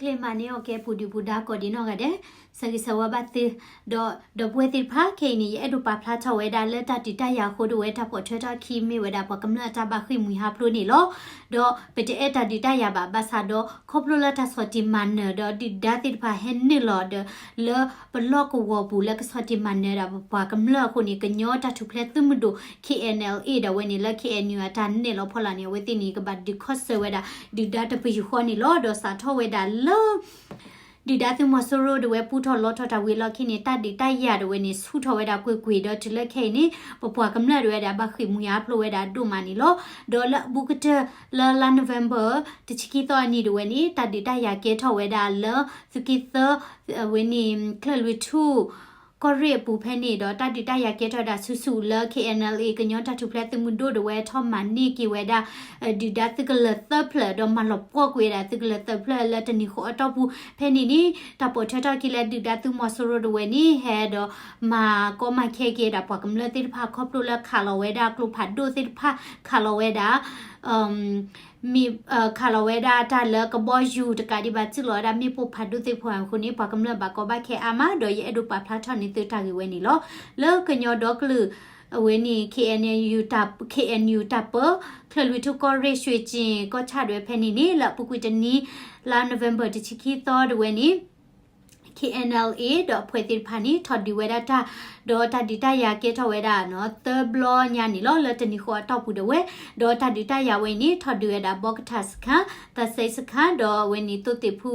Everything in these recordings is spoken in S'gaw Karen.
အိၣ်ချ့မၤန့ၢ်အီၣ်ကဲ ပူၤဒုၣ်ပူၤဒါကိးဒံနီၢ်ဂၤဒဲး, ဆၢဂ့ၤဆၢဝါဘၣ်သု, ဒီးဒီပုၢ်ဝဲၢ်သ့ၣ်တဖၣ် ခဲအံၤန့ၣ် ယအဲၣ်ဒိးပာ်ဖျါထီၣ်ဝဲဒၣ်လၢတၢ်ဒုးတၢ်ယၤအဃိ ဒ်ဝဲတၢ်ပိာ်ထွဲထီၣ်ခံမ့ၢ်ဝဲဒၣ်ပှၤကမျၢၢ်အတၢ်ဘၣ်ဃ့ၢ်မှံဟးဖျိးန့ၣ်လီၤ. ဒီးပတအဲၣ်တၢ်ဒုးတၢ်ယၤဘၣ်, ဘၣ်ဆၣ်ဒီးခီဖျိလၢတၢ်ဆီၣ်တံၢ်မၤနၢၤဒီးဒုၣ်ဒါသ့ၣ်တဖၣ်ဟဲနုာ်လီၤဒီး လၢပလီၢ်ကဝီၤပူၤလၢကဆီၣ်တံၢ်မၤနၢၤဒၣ်ပပှၤကမျၢၢ်အဃိန့ၣ် ကညီတၢ်ထူၣ်ဖျဲးသုးမုၢ်ဒိၣ် K N L A ဒီးဝဲန့ၣ်လၢ K N U အတၢ်နဲၣ်လီၤဖီလာ်န့ၣ် အဝဲသ့ၣ်န့ၣ် ကဘၣ်ဒုးခီၣ်ဆၢဝဲဒၣ် ဒုၣ်ဒါတပယူာ်ဃီန့ၣ်လီၤ. ဒီးစးထီၣ်ဝဲဒၣ်လၢ ဒုၣ်ဒါသုးမီၤစိရိၤဒၣ်ဝဲပူထီၣ်လီထီၣ်တၢ်ဝံၤအလီၢ်ခံန့ၣ် တၢ်ဒုးတၢ်ယၤဒၣ်ဝဲန့ၣ် ဆူၣ်ထီၣ်ဝဲဒၣ်ကွ့ၢ်ကွ့ၢ် ဒီးတုၤလၢခဲအံၤန့ၣ် ပပှၤကမျၢၢ်ဒၣ်ဝဲဒၣ်ဘၣ်ဃ့ၢ်မှံဟးဖျိးဝဲဒၣ်ဒိၣ်မးန့ၣ်လီၤ. ဒီးလၢအဘူးကတၢၢ်လၢလါ November တဆံခံသီအနံၤဒၣ်ဝဲန့ၣ် တၢ်ဒုးတၢ်ယၤကဲထီၣ်ဝဲဒၣ်လၢ သုးက့သၢ အဝဲန့ၣ် ချၢၣ်လွံၢ်ထူၣ် ကီၢ်ရ့ၣ်အပူၤဖဲန့ၣ်ဒီး တၢ်ဒုးတၢ်ယၤကဲထီၣ်ဝဲဒၣ်ဆူၣ်ဆူၣ်လၢ K N L A ကညီတၢ်ထူၣ်ဖျဲးသုးမုၢ်ဒိၣ်ဒၣ်ဝဲထီၣ်မၤန့ၢ်က့ၤဝဲဒၣ် ဒုၣ်ဒါသုးကလၢၤသၢဖျၢၣ် ဒီးမၤလီၤပှီၢ်ကွံာ်ဝဲဒၣ်သုးကလၢၤသၢဖျၢၣ်လၢတနံၤဃီအတီၢ်ပူၤဖဲန့ၣ်န့ၣ် တၢ်ပိာ်ထွဲထီၣ်က့ၤလၢဒုၣ်ဒါသုးမီၤစိရိၤဒၣ်ဝဲန့ၣ် ဟဲဒီးမၤကီမၤခဲက့ၤဒၣ်ပှၤကမျၢၢ်သ့ၣ်တဖၣ် ခီဖျိလၢခးလီၤဝဲဒၣ်ကျိဖးဒိၣ်သ့ၣ်တဖၣ် ခးလီၤဝဲဒၣ် မ့ၢ် ခးလီၤဝဲဒၣ်တၢ်လၢကဘီယူၤတကးဒံးဘၣ် စုၣ်လီၤဝဲဒၣ်မ့ၣ်ပိၢ်ဖးဒိၣ်သ့ၣ်တဖၣ်အဃိန့ၣ် ပှၤကမျၢၢ်ဘၣ်ကီဘၣ်ခဲအါမး ဒီးယအဲၣ်ဒိးပာ်ဖျါထီၣ်န့ၢ်သုတၢ်ဂ့ၢ်ဝဲန့ၣ်လီၤ. လၢကညီဒီကလုာ် အဝဲန့ၣ် K N U တၢ် K N U တၢ်ပၢ ချၢၣ်လွံၢ်ထူၣ်ကီၢ်ရ့ၣ် ရွှ့ၣ်ကျင်ၣ် ကီၢ်ဆၣ်ဒၣ်ဝဲဖဲန့ၣ်န့ၣ် လၢအပူၤကွံာ်တနံၤ လါ November တဆံခံသီဒၣ်ဝဲန့ၣ် K N L A ဒီးအဖှဲးသ့ၣ်တဖၣ်န့ၣ် ထီၣ်ဒုးဝဲဒၣ်တၢ် ဒီးတၢ်ဒုးတၢ်ယၤကဲထီၣ်ဝဲဒၣ်နီၤ သၢဘျီညါန့ၣ်လီၤ. လၢတနံၤဃီအတီၢ်ပူၤဒၣ်ဝဲ ဒီးတၢ်ဒုးတၢ်ယၤဝဲအံၤန့ၣ် ထီၣ်ဒုးဝဲဒၣ် ဘီကထၣ်စခါ သးစဲစခါ ဒီးအဝဲန့ၣ်သိသ့ၣ်ဖူ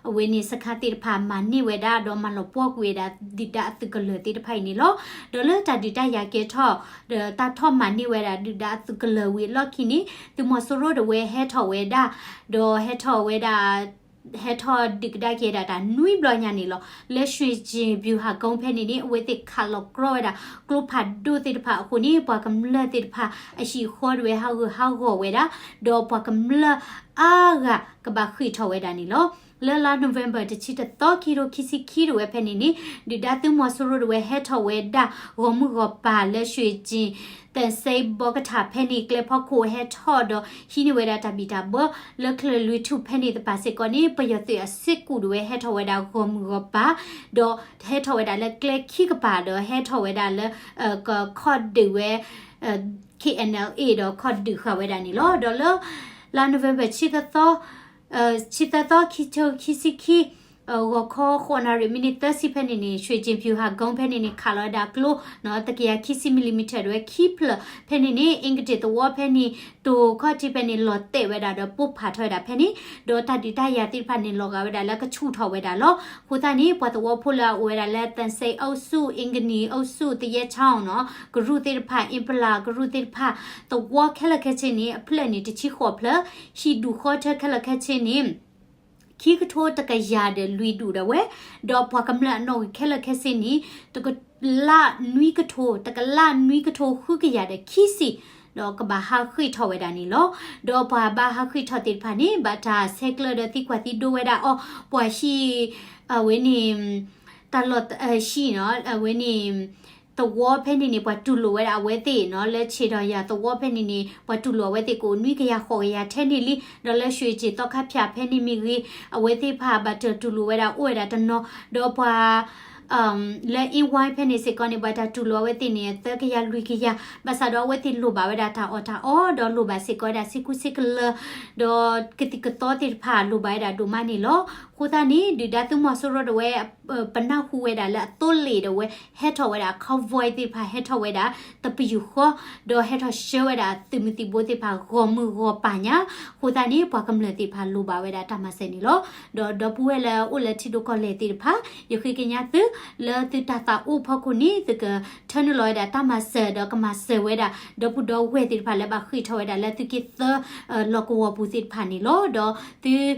အဝဲန့ၣ်စခါသ့ၣ်တဖၣ်မၤန့ၢ်ဝဲဒၣ် ဒီးမၤလီၤပှီၢ်ကွံာ်ဝဲဒၣ် ဒုၣ်ဒါအသုးကလၢၤသ့ၣ်တဖၣ်အံၤန့ၣ်လီၤ. ဒီးလၢတၢ်ဒုးတၢ်ယၤကဲထီၣ် ဒီးတၢ်ထီၣ်မၤန့ၢ်ဝဲဒၣ်ဒုၣ်ဒါအသုးကလၢၤဝံၤအလီၢ်ခံန့ၣ် သုးမီၤစိရိၤဒၣ်ဝဲဟဲထီၣ်ဝဲဒၣ် ဒီးဟဲထီၣ်ဝဲဒၣ် ဟဲထီၣ်ဒုးကဒါက့ၤဒၣ်တၢ်နွံဘျီညါန့ၣ်လီၤ. လၢရွှ့ၣ်ကျင်ၣ် ဗျူဟာကုန်း ဖဲန့ၣ်န့ၣ် အဝဲသ့ၣ်ခးလီၤကြီဝဲဒၣ် ကျိဖးဒိၣ်သ့ၣ်တဖၣ်အဃိန့ၣ် ပှၤကမျၢၢ်သ့ၣ်တဖၣ်အဟံၣ်အဃီဒၣ်ဝဲဟးဂူာ်ဟးဂီၤဝဲဒၣ် ဒီးပှၤကမျၢၢ်အါဂၤကဘၣ်ဃ့ၢ်ထီၣ်ဝဲဒၣ်န့ၣ်လီၤ. လၢလါ November တဆံတသီ ခံကထိခံဆံခံဒၣ်ဝဲဖဲန့ၣ်န့ၣ် ဒုၣ်ဒါသုးမီၤစိရိၤဒၣ်ဝဲဟဲထီၣ်ဝဲဒၣ် ဂီၤမုၢ်ဂီၤပၤလၢရွှ့ၣ်ကျင်ၣ် သးစဲ ဘီကထၣ် ဖဲန့ၣ် ကျဲဖီခိၣ်ဟဲထီၣ်ဒီးဟံးန့ၢ်ဝဲဒၣ်တၢ်ဘံၣ်တၢ်ဘၢ လၢချၢၣ်လွံၢ်ထူၣ်ဖဲန့ၣ်သ့ၣ်တဖၣ်စ့ၢ်ကီးန့ၣ် ပယီၤသုးအစ့ၢ်ကီးဒၣ်ဝဲဟဲထီၣ်ဝဲဒၣ်ဂီၤမုၢ်ဂီၤပၤ ဒီးဟဲထီၣ်ဝဲဒၣ်လၢကျဲခံကပၤ ဒီးဟဲထီၣ်ဝဲဒၣ်လၢ ကခီၣ်ဒုးဝဲ K N L A ဒီးခီၣ်ဒုးဃာ်ဝဲဒၣ်န့ၣ်လီၤ. ဒီးလၢ လါ November ဆံသၢသီ ဆံသၢသီ ခံကထိခံဆံခံ ဂီၤခီ ဃိးနၣ်ရံၣ် မံးနံးသၢဆံဖဲန့ၣ်န့ၣ် ရွှ့ၣ်ကျင်ၣ် ဗျူဟာကုန်း ဖဲန့ၣ်န့ၣ် ခးလီၤဝဲဒၣ်ကျိ သၢကယၤခံဆံ မံးလံးမံးထၢၣ်ဒၣ်ဝဲခံဖျၢၣ် ဖဲန့ၣ်န့ၣ် အ့ကတ့ၢ်သဝီဖဲန့ၣ် တိၤခီၣ်ထံးဖဲန့ၣ် လီၤတဲာ်ဝဲဒၣ်ဒီးပိၢ်ဖးထီၣ်ဝဲဒၣ်ဖဲန့ၣ် ဒီးတၢ်ဒုးတၢ်ယၤသ့ၣ်တဖၣ်န့ၣ်လီၤဂာ်ဝဲဒၣ်လၢကဆူၣ်ထီၣ်ဝဲဒၣ်လီၤ. အဃိသတးန့ၣ် ပှၤသဝီဖိလၢအအိၣ်ဝဲဒၣ်လၢ သးစဲအုပ်စု အ့ကနံၣ်အုပ်စု သယဲချောင်းနီၤ ကရူၢ်သ့ၣ်တဖၣ် အ့ပလၤကရူၢ်သ့ၣ်တဖၣ် သဝီခဲလၢာ်ခဲဆ့န့ၣ် အဖျၢၣ်န့ၣ် တဆံဃိးဖျၢၣ် ဟံၣ်ဒူၣ်ဃီထၢခဲလၢာ်ခဲဆ့န့ၣ် ခံကထိတကယၤဒီးလွံၢ်ဒူၣ်ဒၣ်ဝဲ ဒီးပှၤကမျၢၢ်အနီၣ်ဂံၢ်ခဲလၢာ်ခဲဆ့န့ၣ် တကလးနွံကထိ တကလးနွံကထိဃုကယၤဒီးခံဆံ ဒီးကဘၣ်ဟးဃ့ၢ်ထီၣ်ဝဲဒၣ်န့ၣ်လီၤ. ဒီးပှၤဘၣ်ဟးဃ့ၢ်ထီၣ်သ့ၣ်တဖၣ်န့ၣ် ဘၣ်တၢ်ဆဲးကျၢဒီးသံကွၢ်သံဒိဝဲဒၣ်အီၤ ပှၤဟံၣ် အဝဲန့ၣ် တၢ်လီၢ်ဟံၣ်နီၤ အဝဲန့ၣ် သဝီဖဲန့ၣ်န့ၣ် ပှၤတူၢ်လိာ်ဝဲဒၣ်အဝဲသ့ၣ်နီၤ လၢဆ့ၣ်ဒီးယၤသဝီဖဲန့ၣ်န့ၣ် ပှၤတူၢ်လိာ်အဝဲသ့ၣ်ကအိၣ်နွံကယၤဃိးကယၤထဲန့ၣ်လံ ဒီးလၢရွှ့ၣ်ကျင်ၣ်သီခါဖၠၣ်ဖဲန့ၣ်မ့ၢ်ဂ့ၤ အဝဲသ့ၣ်တဖၣ်ဘၣ်တၢ်တူၢ်လိာ်ဝဲဒၣ်အိၣ်ဝဲဒၣ်တနီၤ ဒီးပှၤ လၢ အ့ဝါ ဖဲန့ၣ်စ့ၢ်ကီးန့ၣ် ဘၣ်တၢ်တူၢ်လိာ်အဝဲသ့ၣ်န့ၣ် သၢကယၤလွံၢ်ကယၤ ဘၣ်ဆၣ်ဒီးအဝဲသ့ၣ်လိၣ်ဘၣ်ဝဲဒၣ်တၢ်အီၣ်တၢ်အီ ဒီးလိၣ်ဘၣ်စ့ၢ်ကီးဝဲဒၣ်စ့ကူစ့ကလၢၤ ဒီးကသံၣ်ကသီသ့ၣ်တဖၣ်လိၣ်ဘၣ်ဝဲဒၣ်ဒိၣ်မးန့ၣ်လီၤ. အဃိသတးန့ၣ် ဒုၣ်ဒါသုးမီၤစိရိၤဒၣ်ဝဲ ပနၢ်ဟူဝဲဒၣ်လၢအသိလ့ၣ်ဒၣ်ဝဲ ဟဲထီၣ်ဝဲဒၣ် convoy သ့ၣ်တဖၣ်ဟဲထီၣ်ဝဲဒၣ် တပယူာ်ဃီ ဒီးဟဲထီၣ်ဆှၢဝဲဒၣ်သုးမုၢ်သံၣ်ဘိသ့ၣ်တဖၣ် ဂီၢ်မုၢ်ဂီၢ်ပၤညါ အဃိသတးန့ၣ် ပှၤကမျၢၢ်သ့ၣ်တဖၣ်လိၣ်ဘၣ်ဝဲဒၣ်တၢ်မၤစၢၤန့ၣ်လီၤ. ဒီးဒီပုၢ်ဝဲၢ်လၢအိၣ်လၢထံဒိၣ်ကီၢ်လဲၢ်သ့ၣ်တဖၣ် ယဃ့ကညးသု လၢသုတၢ်သးအိၣ်ဖီခိၣ်န့ၣ် သုကထၢနုာ်လီၤဝဲဒၣ်တၢ်မၤစၢၤ ဒီးကမၤစၢၤဝဲဒၣ် ဒီပုၢ်ဒီဝဲၢ်သ့ၣ်တဖၣ်လၢဘၣ်ဃ့ၢ်ထီၣ်ဝဲဒၣ်လၢသုးက့သၢ လီၢ်ကဝီၤပူၤသ့ၣ်တဖၣ်န့ၣ်လီၤ. ဒီးသု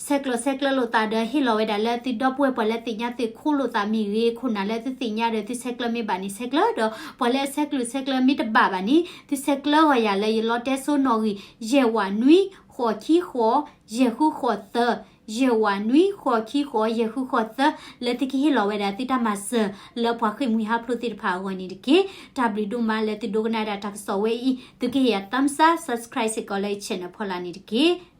ဆဲးကျိးဆဲးကျၢလိာ်သးဒီးဟ့ၣ်လီၤဝဲဒၣ်လၢသုဒီပုၢ်ဝဲၢ်ပှၤလၢသ့ၣ်ညါသုးခိၣ်လိာ်သးမ့ၢ်ဂ့ၤ ခိၣ်နၢ်လၢသုသ့ၣ်ညါဒီးသုဆဲးကျၢမ့ၢ်ဘၣ်န့ၣ်ဆဲးကျၢ ဒီးပှၤလၢအဆဲးကျိးဆဲးကျၢမ့ၢ်တဘၣ်ဘၣ်န့ၣ် သုဆဲးကျၢဂီၤယၤလၢယလီတဲစိနီၣ်ဂံၢ် ယဲၢ်ဝးနွံ ဃိးခံဃိး ယဲၢ်ဃုဃိးသၢ ယဲၢ်ဝးနွံ ဃိးခံဃိး ယဲၢ်ဃုဃိးသၢ လၢသုကဟ့ၣ်လီၤဝဲဒၣ်သုတၢ်မၤစၢၤ လၢပှၤဃ့ၢ်မှံဟးဖျိးသ့ၣ်တဖၣ်အဂီၢ်န့ၣ်တက့ၢ်. တၢ်ဘျုးဒိၣ်မးလၢသုဒိကနၣ်ဒၣ်တၢ်ကစီၣ်ဝဲအံၤ သုကဟ့ၣ်ယၤ thumbs up subscribe စ့ၢ်ကီးလၢယ channel ဖီလာ်န့ၣ်တက့ၢ်.